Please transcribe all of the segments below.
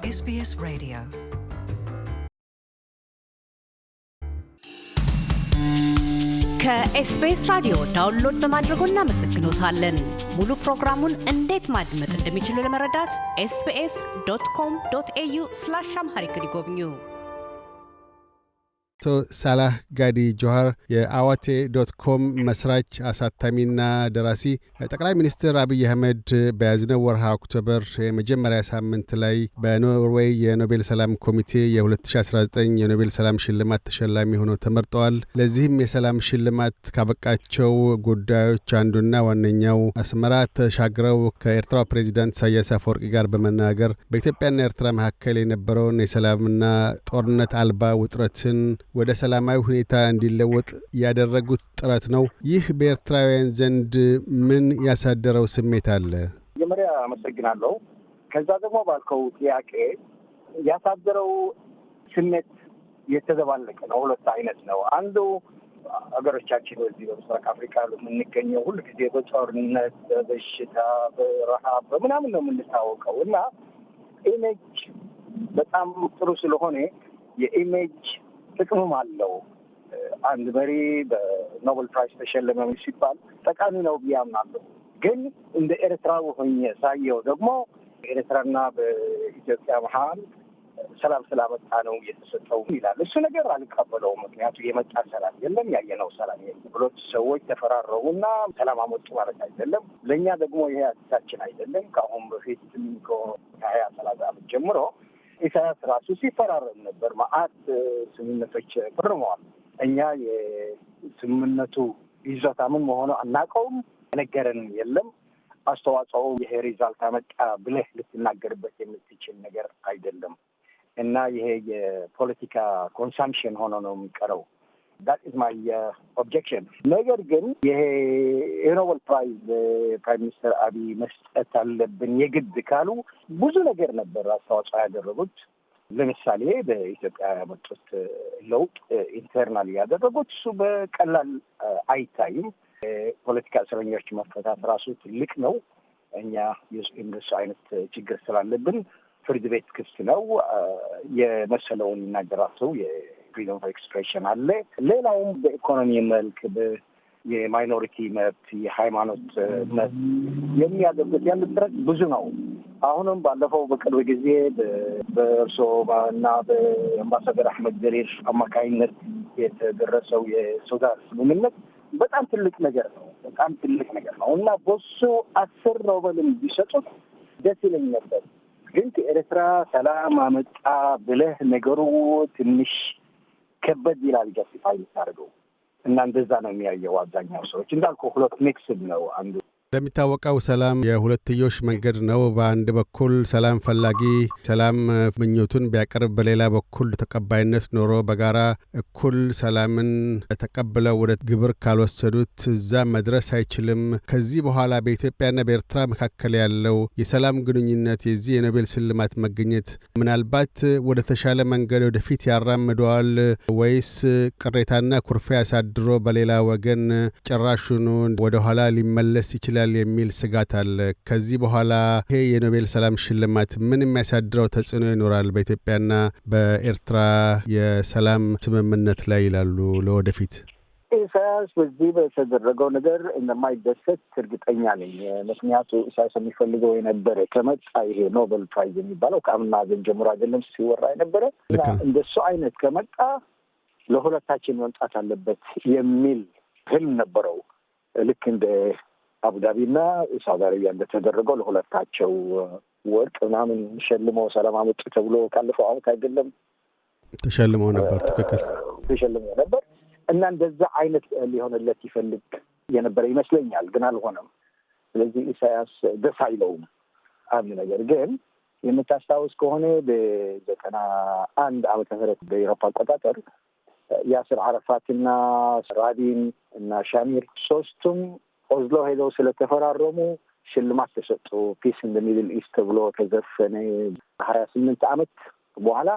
SBS Radio. ከ SBS ራዲዮ download በማድረጎ እናመሰግኖታለን። ሙሉ ፕሮግራሙን እንዴት ማድመጥ እንደሚችሉ ለመረዳት sbs.com.au/Amharic ይጎብኙ። አቶ ሳላህ ጋዲ ጆሃር የአዋቴ.com መስራች፣ አሳታሚና ደራሲ፣ ጠቅላይ ሚኒስትር አብይ አህመድ በያዝነው ወርሃ October የመጀመሪያ ሳምንት ላይ በኖርዌይ የኖቤል ሰላም ኮሚቴ የ2019 የኖቤል ሰላም ሽልማት ተሸላሚ ሆነው ተመርጠዋል። ለዚህም የሰላም ሽልማት ካበቃቸው ጉዳዮች አንዱና ዋነኛው አስመራ ተሻግረው ከኤርትራው ፕሬዚዳንት ኢሳያስ አፈወርቂ ጋር በመነጋገር በኢትዮጵያና ኤርትራ መካከል የነበረውን የሰላምና ጦርነት አልባ ውጥረትን ወደ ሰላማዊ ሁኔታ እንዲለወጥ ያደረጉት ጥረት ነው። ይህ በኤርትራውያን ዘንድ ምን ያሳደረው ስሜት አለ? መጀመሪያ አመሰግናለሁ። ከዛ ደግሞ ባልከው ጥያቄ ያሳደረው ስሜት የተደባለቀ ነው። ሁለት አይነት ነው። አንዱ ሀገሮቻችን በዚህ በምስራቅ አፍሪካ የምንገኘው ሁል ጊዜ በጦርነት፣ በበሽታ፣ በረሃብ፣ በምናምን ነው የምንታወቀው እና image በጣም ጥሩ ስለሆነ የ image ጥቅምም አለው። አንድ መሪ በ Nobel Prize ተሸለመ ሲባል ጠቃሚ ነው ብዬ አምናለሁ። ግን እንደ ኤርትራዊ ሆኜ ሳየው ደግሞ ኤርትራና በኢትዮጵያ መሀል ሰላም ስላመጣ ነው የተሰጠው ይላል። እሱ ነገር አልቀበለውም። ምክንያቱ የመጣ ሰላም የለም፣ ያየነው ሰላም የለም። ሁለት ሰዎች ተፈራረሙና ሰላም አመጡ ማለት አይደለም። ለእኛ ደግሞ ይሄ አዲሳችን አይደለም። ከአሁን በፊት ከ20 30 ዓመት ጀምሮ ኢሳያስ ራሱ ሲፈራረም ነበር። መአት ስምምነቶች ፈርመዋል። እኛ የስምምነቱ ይዞታ ምን መሆኑ አናውቀውም። የነገረን የለም። አስተዋጽኦ ይሄ result አመጣ ብለህ ልትናገርበት የምትችል ነገር አይደለም እና ይሄ የፖለቲካ consumption ሆኖ ነው የሚቀረው። That is my objection። ነገር ግን ይሄ የ Nobel Prize Prime Minister አብይ መስጠት አለብን የግድ ካሉ ብዙ ነገር ነበር አስተዋጽኦ ያደረጉት። ለምሳሌ በኢትዮጵያ ያመጡት ለውጥ፣ internal ያደረጉት እሱ በቀላል አይታይም። የፖለቲካ እስረኞች መፈታት ራሱ ትልቅ ነው። እኛ እንደሱ አይነት ችግር ስላለብን ፍርድ ቤት ክፍት ነው፣ የመሰለውን ይናገራል ሰው፣ የ freedom of expression አለ። ሌላውም በኢኮኖሚ መልክ፣ የ minority መብት፣ የሃይማኖት መብት የሚያደርጉት ያሉት ጥረት ብዙ ነው። አሁንም ባለፈው በቅርብ ጊዜ በእርስዎ እና በአምባሳደር አሕመድ ድሪር አማካኝነት የተደረሰው የሱዳን ስምምነት በጣም ትልቅ ነገር ነው። በጣም ትልቅ ነገር ነው እና በሱ 10 ኖበልም ቢሰጡት ደስ ይለኝ ነበር። ግን ከኤርትራ ሰላም አመጣ ብለህ ነገሩ ትንሽ ከበድ ይላል justify ልታደርገው እና እንደዛ ነው የሚያየው አብዛኛው ሰዎች። እንዳልኩ ሁለት mixed ነው አንዱ። እንደሚታወቀው ሰላም የሁለትዮሽ መንገድ ነው። በአንድ በኩል ሰላም ፈላጊ ሰላም ምኞቱን ቢያቀርብ፣ በሌላ በኩል ተቀባይነት ኖሮ በጋራ እኩል ሰላምን ተቀብለው ወደ ግብር ካልወሰዱት እዛ መድረስ አይችልም። ከዚህ በኋላ በኢትዮጵያና በኤርትራ መካከል ያለው የሰላም ግንኙነት የዚህ የኖቤል ሽልማት መገኘት ምናልባት ወደ ተሻለ መንገድ ወደፊት ያራምደዋል ወይስ ቅሬታና ኩርፊያ አሳድሮ በሌላ ወገን ጭራሹኑ ወደኋላ ሊመለስ ይችላል የሚል ስጋት አለ። ከዚህ በኋላ ይሄ የኖቤል ሰላም ሽልማት ምን የሚያሳድረው ተጽዕኖ ይኖራል በኢትዮጵያና በኤርትራ የሰላም ስምምነት ላይ ይላሉ ለወደፊት? ኢሳያስ በዚህ በተደረገው ነገር እንደማይደሰት እርግጠኛ ነኝ። ምክንያቱ ኢሳያስ የሚፈልገው የነበረ ከመጣ ይሄ Nobel Prize የሚባለው ከአምና ዘን ጀምሮ አይደለም ሲወራ የነበረ እና እንደሱ አይነት ከመጣ ለሁለታችን መምጣት አለበት የሚል ህልም ነበረው። ልክ እንደ አቡዳቢና ሳውዲ አረቢያ እንደተደረገው ለሁለታቸው ወርቅ ምናምን ሸልመው ሰላም አመጡ ተብሎ ካለፈው አመት አይደለም ተሸልመው ነበር። ትክክል። ተሸልመው ነበር እና እንደዛ አይነት ሊሆንለት ይፈልግ የነበረ ይመስለኛል፣ ግን አልሆነም። ስለዚህ ኢሳያስ ደስ አይለውም። አንድ ነገር ግን የምታስታውስ ከሆነ በ91 ዓመተ ምህረት በኤሮፓ አቆጣጠር ያስር አረፋትና ራቢን እና ሻሚር ሶስቱም ኦዝሎ ሄደው ስለተፈራረሙ ሽልማት ተሰጡ። "Peace in the Middle East" ተብሎ ተዘፈነ። 28 ዓመት በኋላ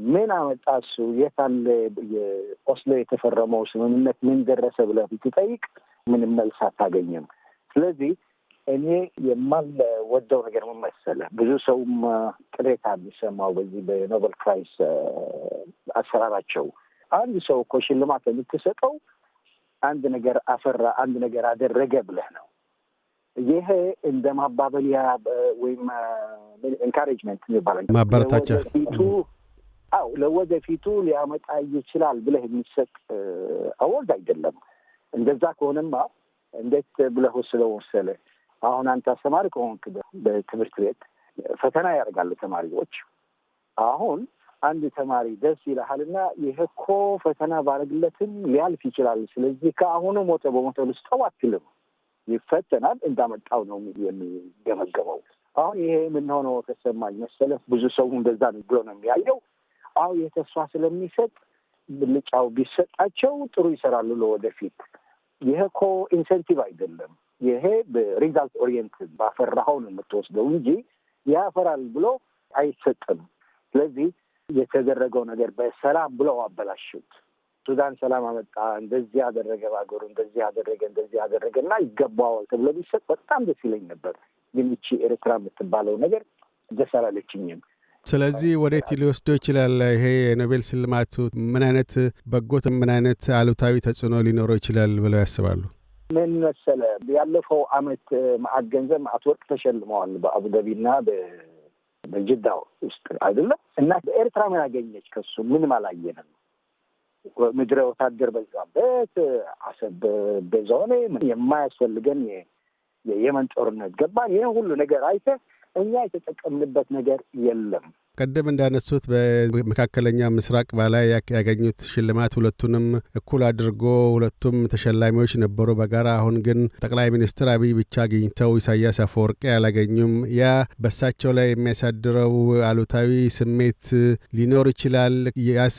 ምን አመጣ እሱ? የት አለ የኦስሎ የተፈረመው ስምምነት፣ ምን ደረሰ ብለህ ብትጠይቅ ምንም መልስ አታገኝም። ስለዚህ እኔ የማልወደው ነገር ምን መሰለህ፣ ብዙ ሰውም ቅሬታ የሚሰማው በዚህ በ Nobel Prize አሰራራቸው፣ አንድ ሰው እኮ ሽልማት የምትሰጠው አንድ ነገር አፈራ፣ አንድ ነገር አደረገ ብለህ ነው። ይሄ እንደ ማባበሊያ ወይም encouragement የሚባለው ማበረታቻ። አው ለወደፊቱ ሊያመጣ ይችላል ብለህ የሚሰጥ award አይደለም። እንደዛ ከሆነማ እንዴት ብለህ ወስደው መሰለህ፣ አሁን አንተ አስተማሪ ከሆንክ በትምህርት ቤት ፈተና ያደርጋሉ ተማሪዎች። አሁን አንድ ተማሪ ደስ ይልሃልና ይሄ እኮ ፈተና ባረግለትም ሊያልፍ ይችላል፣ ስለዚህ ከአሁኑ 100% ልስጠው አትልም። ይፈተናል፣ እንዳመጣው ነው የሚገመገመው። አሁን ይሄ ምን ሆኖ ተሰማኝ መሰለህ፣ ብዙ ሰው እንደዛ ነው ብሎ ነው የሚያየው። አዎ የተስፋ ስለሚሰጥ ብልጫው ቢሰጣቸው ጥሩ ይሰራሉ ለወደፊት። ይሄ እኮ incentive አይደለም። ይሄ በ result oriented ባፈራኸው ነው የምትወስደው እንጂ ያፈራል ብሎ አይሰጥም። ስለዚህ የተደረገው ነገር በሰላም ብለው አበላሹት። ሱዳን ሰላም አመጣ፣ እንደዚህ አደረገ፣ በአገሩ እንደዚህ አደረገ፣ እንደዚህ አደረገ እና ይገባዋል ተብሎ ቢሰጥ በጣም ደስ ይለኝ ነበር። ግን ይቺ ኤርትራ የምትባለው ነገር ደስ አላለችኝም። ስለዚህ ወዴት ሊወስደው ይችላል? ይሄ የኖቤል ሽልማቱ ምን አይነት በጎ፣ ምን አይነት አሉታዊ ተጽዕኖ ሊኖረው ይችላል ብለው ያስባሉ? ምን መሰለህ፣ ያለፈው አመት ማዕት ገንዘብ ማዕት ወርቅ ተሸልመዋል በአቡዳቢና በጅዳ ውስጥ አይደለም? እና በኤርትራ ምን አገኘች ከሱ? ምንም አላየንም። ምድረ ወታደር በዛበት፣ አሰብ በዛ ሆነ፣ የማያስፈልገን የየመን ጦርነት ገባን። ይሄን ሁሉ ነገር አይተህ እኛ የተጠቀምንበት ነገር የለም። ቀደም እንዳነሱት በመካከለኛ ምስራቅ በላይ ያገኙት ሽልማት ሁለቱንም እኩል አድርጎ ሁለቱም ተሸላሚዎች ነበሩ በጋራ። አሁን ግን ጠቅላይ ሚኒስትር አብይ ብቻ አግኝተው ኢሳያስ አፈወርቂ አላገኙም። ያ በሳቸው ላይ የሚያሳድረው አሉታዊ ስሜት ሊኖር ይችላል። ያስ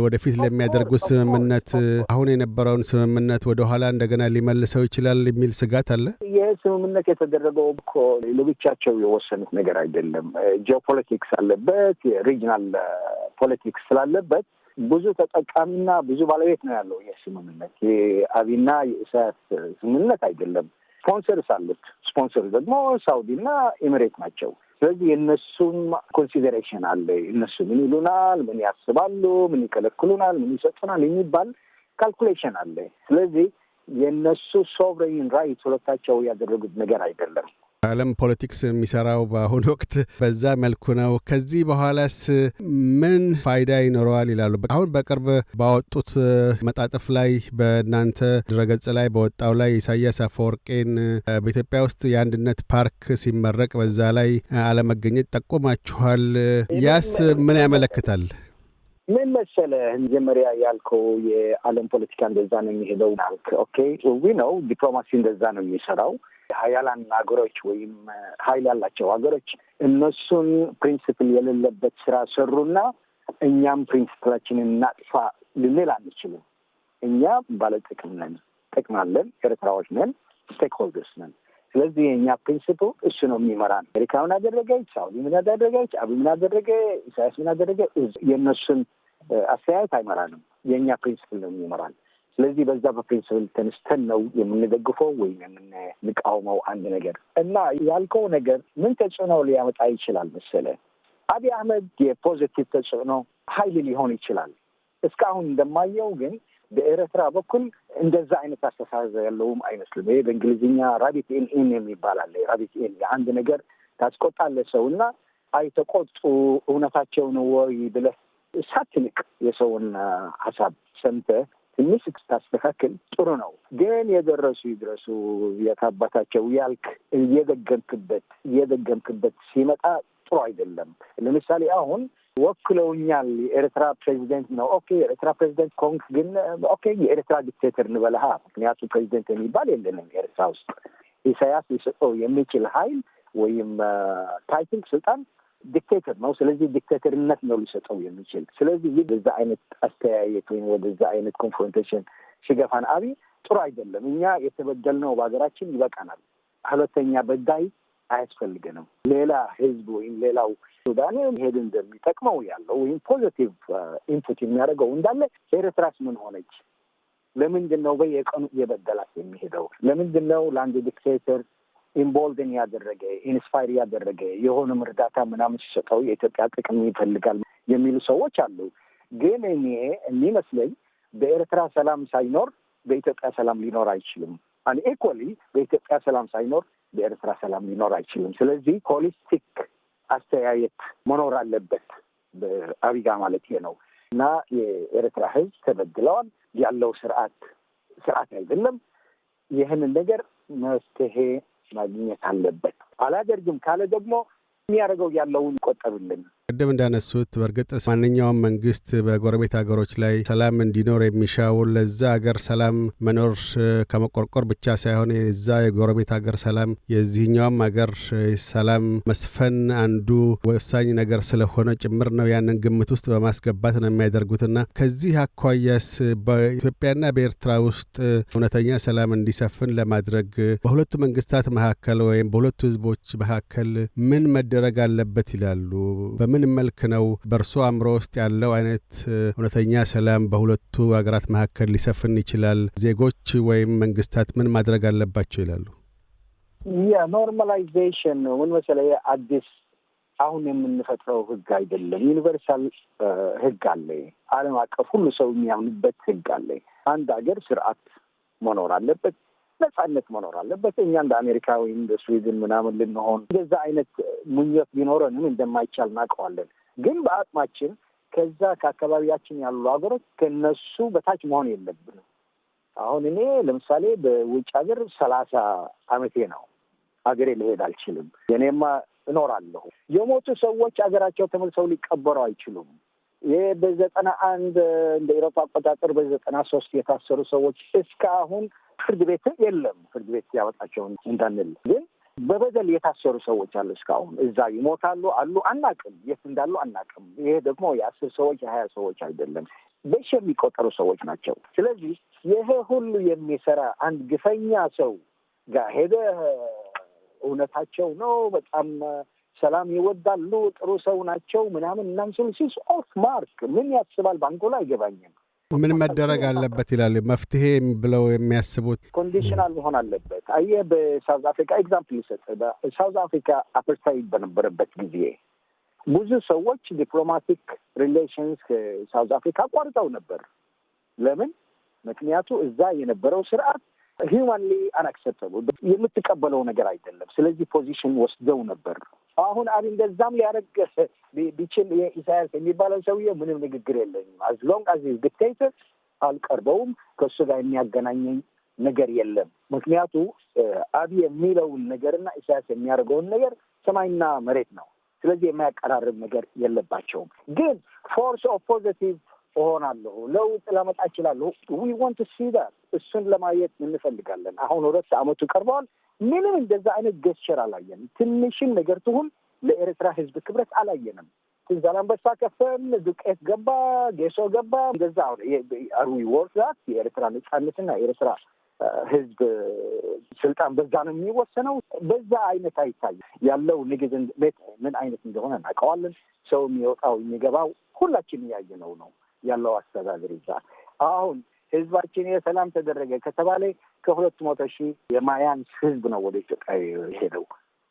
ወደፊት ለሚያደርጉት ስምምነት፣ አሁን የነበረውን ስምምነት ወደኋላ እንደገና ሊመልሰው ይችላል የሚል ስጋት አለ። ይህ ስምምነት የተደረገው እኮ ለብቻቸው የወሰኑት ነገር አይደለም። ጂኦፖለቲክስ አለበት፣ የ regional politics ስላለበት ብዙ ተጠቃሚና ብዙ ባለቤት ነው ያለው። ይህ ስምምነት የአብይና የኢሳያስ ስምምነት አይደለም። Sponsors አሉት። ስፖንሰር ደግሞ ሳውዲና ኤሚሬት ናቸው። ስለዚህ የእነሱም consideration አለ። እነሱ ምን ይሉናል፣ ምን ያስባሉ፣ ምን ይከለክሉናል፣ ምን ይሰጡናል የሚባል calculation አለ። ስለዚህ የእነሱ sovereign right ሁለታቸው ያደረጉት ነገር አይደለም። ዓለም politics የሚሰራው በአሁኑ ወቅት በዛ መልኩ ነው። ከዚህ በኋላስ ምን ፋይዳ ይኖረዋል ይላሉ? አሁን በቅርብ ባወጡት መጣጥፍ ላይ፣ በእናንተ ድረገጽ ላይ በወጣው ላይ ኢሳያስ አፈወርቄን በኢትዮጵያ ውስጥ የአንድነት ፓርክ ሲመረቅ በዛ ላይ አለመገኘት ጠቁማችኋል። ያስ ምን ያመለክታል? ምን መሰለህ፣ መጀመሪያ ያልከው የዓለም ፖለቲካ እንደዛ ነው የሚሄደው አልክ። Okay, we know ዲፕሎማሲ እንደዛ ነው የሚሰራው። ሀያላን ሀገሮች ወይም ሀይል ያላቸው ሀገሮች እነሱን principle የሌለበት ስራ ሰሩና እኛም principle ኣችንን እናጥፋ ልንል አንችልም። እኛ ባለጥቅም ነን፣ ጥቅም አለን፣ ኤርትራዎች ነን፣ stakeholders ነን። ስለዚህ የእኛ principle እሱ ነው የሚመራን። አሜሪካ ምን አደረገች፣ ሳውዲ ምን አደረገች፣ አብይ ምን አደረገ፣ ኢሳያስ ምን አደረገ፣ የእነሱን አስተያየት አይመራንም። የእኛ principle ነው የሚመራን። ስለዚህ በዛ በ principle ተነስተን ነው የምንደግፈው ወይም የምንቃወመው አንድ ነገር። እና ያልከው ነገር ምን ተጽዕኖ ሊያመጣ ይችላል መሰለህ? አብይ አህመድ የ positive ተጽዕኖ ሀይል ሊሆን ይችላል። እስካሁን እንደማየው ግን በኤርትራ በኩል እንደዛ አይነት አስተሳሰብ ያለውም አይመስልም። ይሄ በእንግሊዝኛ rabbit in in የሚባል አለ። Rabbit in አንድ ነገር ታስቆጣለህ ሰውና አይተቆጡ እውነታቸው ነው ወይ ብለህ ሳትንቅ የሰውን ሀሳብ ሰምተህ ትንሽ ስታስተካክል ጥሩ ነው። ግን የደረሱ ይድረሱ የታባታቸው ያልክ እየደገምክበት እየደገምክበት ሲመጣ ጥሩ አይደለም። ለምሳሌ አሁን ወክለውኛል፣ የኤርትራ ፕሬዚደንት ነው። Okay፣ የኤርትራ ፕሬዚደንት ከሆንክ ግን okay የኤርትራ dictator እንበልሃ። ምክንያቱም ፕሬዚደንት የሚባል የለንም ኤርትራ ውስጥ። ኢሳያስ ሊሰጠው የሚችል ሀይል ወይም title ስልጣን dictator ነው። ስለዚህ dictator ነት ነው ሊሰጠው የሚችል። ስለዚህ ይህ በዛ አይነት አስተያየት ወይም ወደዛ አይነት confrontation ሲገፋን አብይ ጥሩ አይደለም። እኛ የተበደልነው በሀገራችን ይበቃናል። ሁለተኛ በዳይ አያስፈልገንም። ሌላ ህዝብ ወይም ሌላው ሱዳን ሄድ እንደሚጠቅመው ያለው ወይም positive input የሚያደርገው እንዳለ ኤርትራስ ምን ሆነች? ለምንድን ነው በየቀኑ እየበደላት የሚሄደው? ለምንድን ነው ለአንድ dictator Embolden ያደረገ፣ inspire ያደረገ፣ የሆነም እርዳታ ምናምን ሲሰጠው የኢትዮጵያ ጥቅም ይፈልጋል የሚሉ ሰዎች አሉ። ግን እኔ የሚመስለኝ በኤርትራ ሰላም ሳይኖር በኢትዮጵያ ሰላም ሊኖር አይችልም። And equally በኢትዮጵያ ሰላም ሳይኖር በኤርትራ ሰላም ሊኖር አይችልም። ስለዚህ holistic አስተያየት መኖር አለበት በአብይ ጋር ማለት ነው። እና የኤርትራ ህዝብ ተበድለዋል። ያለው ስርዓት ስርዓት አይደለም። ይህንን ነገር መፍትሄ ማግኘት አለበት። አላደርግም ካለ ደግሞ የሚያደርገው ያለውን ይቆጠብልን። ቅድም እንዳነሱት በእርግጥ ማንኛውም መንግስት በጎረቤት ሀገሮች ላይ ሰላም እንዲኖር የሚሻው ለዛ ሀገር ሰላም መኖር ከመቆርቆር ብቻ ሳይሆን የዛ የጎረቤት ሀገር ሰላም የዚህኛውም ሀገር ሰላም መስፈን አንዱ ወሳኝ ነገር ስለሆነ ጭምር ነው። ያንን ግምት ውስጥ በማስገባት ነው የሚያደርጉትና ከዚህ አኳያስ በኢትዮጵያና በኤርትራ ውስጥ እውነተኛ ሰላም እንዲሰፍን ለማድረግ በሁለቱ መንግስታት መካከል ወይም በሁለቱ ህዝቦች መካከል ምን መደረግ አለበት ይላሉ? በምን መልክ ነው በእርሶ አእምሮ ውስጥ ያለው አይነት እውነተኛ ሰላም በሁለቱ ሀገራት መካከል ሊሰፍን ይችላል? ዜጎች ወይም መንግስታት ምን ማድረግ አለባቸው ይላሉ? ያ normalization ምን መሰለህ፣ አዲስ አሁን የምንፈጥረው ህግ አይደለም። Universal ህግ አለ። ዓለም አቀፍ ሁሉ ሰው የሚያምንበት ህግ አለ። አንድ ሀገር ስርዓት መኖር አለበት፣ ነጻነት መኖር አለበት። እኛ እንደ አሜሪካ ወይም እንደ ስዊድን ምናምን ልንሆን እንደዛ አይነት ምኞት ቢኖረንም እንደማይቻል እናውቀዋለን። ግን በአቅማችን ከዛ ከአካባቢያችን ያሉ ሀገሮች ከነሱ በታች መሆን የለብንም። አሁን እኔ ለምሳሌ በውጭ ሀገር 30 አመቴ ነው። ሀገሬ ልሄድ አልችልም። የኔማ እኖራለሁ። የሞቱ ሰዎች ሀገራቸው ተመልሰው ሊቀበሩ አይችሉም። ይህ በ91 እንደ ኤሮፓ አቆጣጠር በ93 የታሰሩ ሰዎች እስከ አሁን ፍርድ ቤት የለም። ፍርድ ቤት ያወጣቸው እንዳንል ግን በበደል የታሰሩ ሰዎች አሉ። እስካሁን እዛ ይሞታሉ አሉ አናቅም፣ የት እንዳሉ አናቅም። ይሄ ደግሞ የ10 ሰዎች የ20 ሰዎች አይደለም፣ በሺ የሚቆጠሩ ሰዎች ናቸው። ስለዚህ ይሄ ሁሉ የሚሰራ አንድ ግፈኛ ሰው ጋር ሄደህ እውነታቸው ነው፣ በጣም ሰላም ይወዳሉ፣ ጥሩ ሰው ናቸው ምናምን እናም ስል he's off mark። ምን ያስባል ባንኮላ አይገባኝም። ምን መደረግ አለበት ይላል? መፍትሄ ብለው የሚያስቡት? Conditional መሆን አለበት። አየህ፣ በ South Africa example ልስጥ። በ South Africa አፓርታይድ በነበረበት ጊዜ ብዙ ሰዎች diplomatic relations ከ South Africa አቋርጠው ነበር። ለምን? ምክንያቱ እዛ የነበረው ስርዓት humanly unacceptable፣ የምትቀበለው ነገር አይደለም። ስለዚህ position ወስደው ነበር። አሁን አብይ እንደዛም ሊያደርግ ቢችል የኢሳያስ የሚባለው ሰውዬ ምንም ንግግር የለኝም። As long as dictator አልቀርበውም። ከእሱ ጋር የሚያገናኘኝ ነገር የለም። ምክንያቱ አብይ የሚለውን ነገርና ኢሳያስ የሚያደርገውን ነገር ሰማይና መሬት ነው። ስለዚህ የማያቀራርብ ነገር የለባቸውም። ግን force of positive እሆናለሁ፣ ለውጥ ላመጣ እችላለሁ። We want to see that። እሱን ለማየት እንፈልጋለን። አሁን 2 አመቱ ቀርበዋል። ምንም እንደዛ አይነት gesture አላየንም። ትንሽም ነገር ትሁን ለኤርትራ ሕዝብ ክብረት አላየንም። ዛላምበሳ ከፈን፣ ዱቄት ገባ፣ ጌሶ ገባ። እንደዛ are we worth that? የኤርትራ ነጻነትና የኤርትራ ሕዝብ ስልጣን በዛ ነው የሚወሰነው። በዛ አይነት አይታይም። ያለው ንግድ ቤት ምን አይነት እንደሆነ እናውቀዋለን። ሰው የሚወጣው የሚገባው ሁላችን እያየነው ነው ያለው አስተዳደር ይዛ። አሁን ህዝባችን የሰላም ተደረገ ከተባለ ከ200,000 የማያንስ ህዝብ ነው ወደ ኢትዮጵያ የሄደው።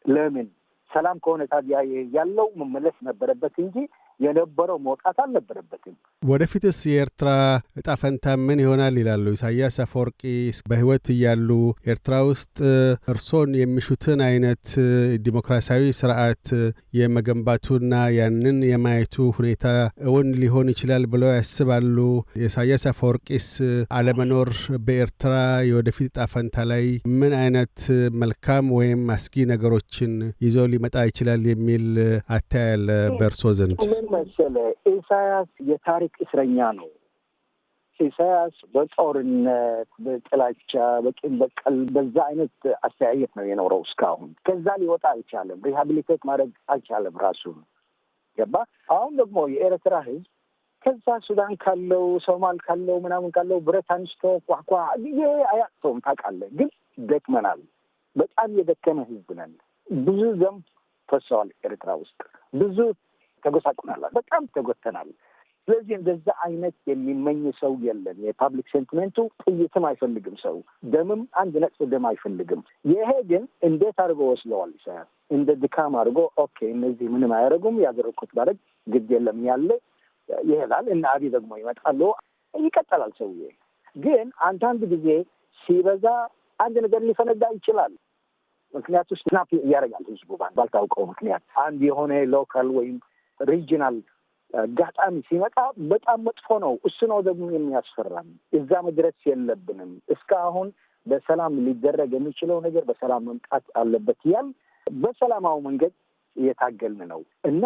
ለምን? ሰላም ከሆነ ታዲያ ያለው መመለስ ነበረበት እንጂ የነበረው መውጣት አልነበረበትም። ወደፊትስ የኤርትራ እጣ ፈንታ ምን ይሆናል ይላሉ? ኢሳያስ አፈወርቂ በህይወት እያሉ ኤርትራ ውስጥ እርሶን የሚሹትን አይነት ዲሞክራሲያዊ ስርዓት የመገንባቱና ያንን የማየቱ ሁኔታ እውን ሊሆን ይችላል ብለው ያስባሉ? የኢሳያስ አፈወርቂስ አለመኖር በኤርትራ የወደፊት እጣ ፈንታ ላይ ምን አይነት መልካም ወይም አስጊ ነገሮችን ይዞ ሊመጣ ይችላል የሚል አተያይ አለ በእርሶ ዘንድ? ምን መሰለህ፣ ኢሳያስ የታሪክ እስረኛ ነው። ኢሳያስ በጦርነት፣ በጥላቻ፣ በቂም በቀል በዛ አይነት አስተያየት ነው የኖረው እስካሁን። ከዛ ሊወጣ አልቻለም። Rehabilitate ማድረግ አልቻለም ራሱን። ገባ። አሁን ደግሞ የኤርትራ ህዝብ ከዛ ሱዳን ካለው፣ ሶማል ካለው፣ ምናምን ካለው ብረት አንስቶ ኳኳ ይሄ አያቅተውም ታውቃለህ። ግን ደክመናል። በጣም የደከመ ህዝብ ነን። ብዙ ደም ፈሰዋል ኤርትራ ውስጥ፣ ብዙ ተጎሳቁናል። በጣም ተጎድተናል። ስለዚህ እንደዛ አይነት የሚመኝ ሰው የለም። የ public sentiment ኡ ጥይትም አይፈልግም ሰው፣ ደምም አንድ ነጥብ ደም አይፈልግም። ይሄ ግን እንዴት አድርጎ ወስደዋል ኢሳያስ? እንደ ድካም አድርጎ okay እነዚህ ምንም አያደርጉም፣ ያደረግኩት ባደርግ ግድ የለም ያለ ይሄዳል። እና አብይ ደግሞ ይመጣሉ፣ ይቀጥላል ሰውዬ። ግን አንዳንድ ጊዜ ሲበዛ አንድ ነገር ሊፈነዳ ይችላል። ምክንያቱ snap ያደርጋል ህዝቡ ባልታውቀው ምክንያት። አንድ የሆነ local ወይም regional አጋጣሚ ሲመጣ በጣም መጥፎ ነው። እሱ ነው ደግሞ የሚያስፈራን። እዛ መድረስ የለብንም። እስካሁን በሰላም ሊደረግ የሚችለው ነገር በሰላም መምጣት አለበት ያል በሰላማዊ መንገድ እየታገልን ነው እና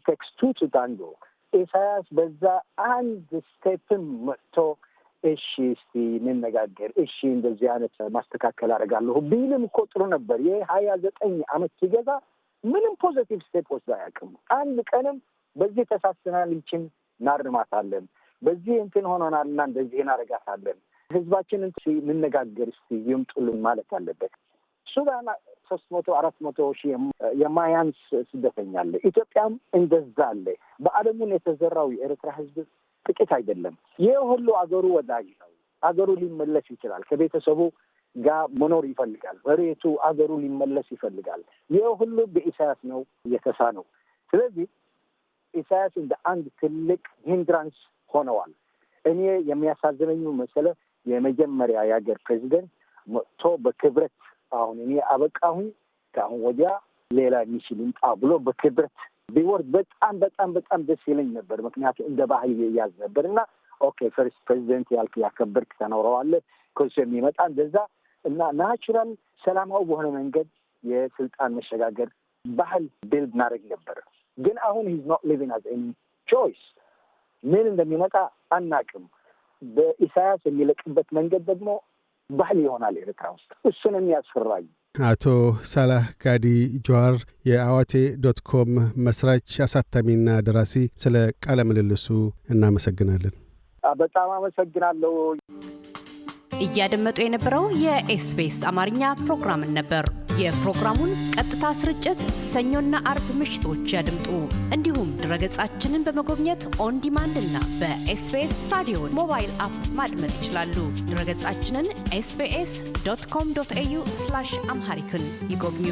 takes two to tango። ኢሳያስ በዛ አንድ step ም መጥቶ እሺ እስቲ እንነጋገር፣ እሺ እንደዚህ አይነት ማስተካከል አደርጋለሁ ቢልም እኮ ጥሩ ነበር። ይህ 29 ዓመት ሲገዛ ምንም positive step ወስዶ አያውቅም። አንድ ቀንም በዚህ ተሳስተናል፣ ይችን እናርማታለን፣ በዚህ እንትን ሆኖናልና እንደዚህ እናደርጋታለን፣ ህዝባችንን እንነጋገር እስቲ ይምጡልን ማለት አለበት። ሱዳን 300 400 ሺህ የማያንስ ስደተኛ አለ። ኢትዮጵያም እንደዛ አለ። በዓለሙን የተዘራው የኤርትራ ህዝብ ጥቂት አይደለም። ይህ ሁሉ አገሩ ወዳጅ ነው። አገሩ ሊመለስ ይችላል። ከቤተሰቡ ጋር መኖር ይፈልጋል። መሬቱ አገሩ ሊመለስ ይፈልጋል። ይህ ሁሉ በኢሳያስ ነው የተሳነው። ስለዚህ ኢሳያስ እንደ አንድ ትልቅ hindrance ሆነዋል። እኔ የሚያሳዝነኝ መሰለ የመጀመሪያ የሀገር ፕሬዚደንት መጥቶ በክብረት አሁን እኔ አበቃሁኝ ከአሁን ወዲያ ሌላ የሚችል ይምጣ ብሎ በክብረት ቢወርድ በጣም በጣም በጣም ደስ ይለኝ ነበር። ምክንያቱም እንደ ባህል ይያዝ ነበር እና okay first president ያልክ ያከበርክ ተኖረዋለህ፣ ከሱ የሚመጣ እንደዛ እና natural ሰላማዊ በሆነ መንገድ የስልጣን መሸጋገር ባህል build እናደርግ ነበር። ግን አሁን he's not leaving us any choice። ምን እንደሚመጣ አናቅም። በኢሳያስ የሚለቅበት መንገድ ደግሞ ባህል ይሆናል ኤርትራ ውስጥ። እሱን የሚያስፈራኝ። አቶ ሳላህ ጋዲ ጀዋር የአዋቴ.com መስራች፣ አሳታሚና ደራሲ፣ ስለ ቃለ ምልልሱ እናመሰግናለን። በጣም አመሰግናለሁ። እያደመጡ የነበረው የ SBS አማርኛ ፕሮግራምን ነበር። የፕሮግራሙን ቀጥታ ስርጭት ሰኞና አርብ ምሽቶች ያድምጡ። እንዲሁም ድረገጻችንን በመጎብኘት on demand እና በ SBS Radio mobile app ማድመጥ ይችላሉ። ድረገጻችንን sbs.com.au/Amharic ን ይጎብኙ።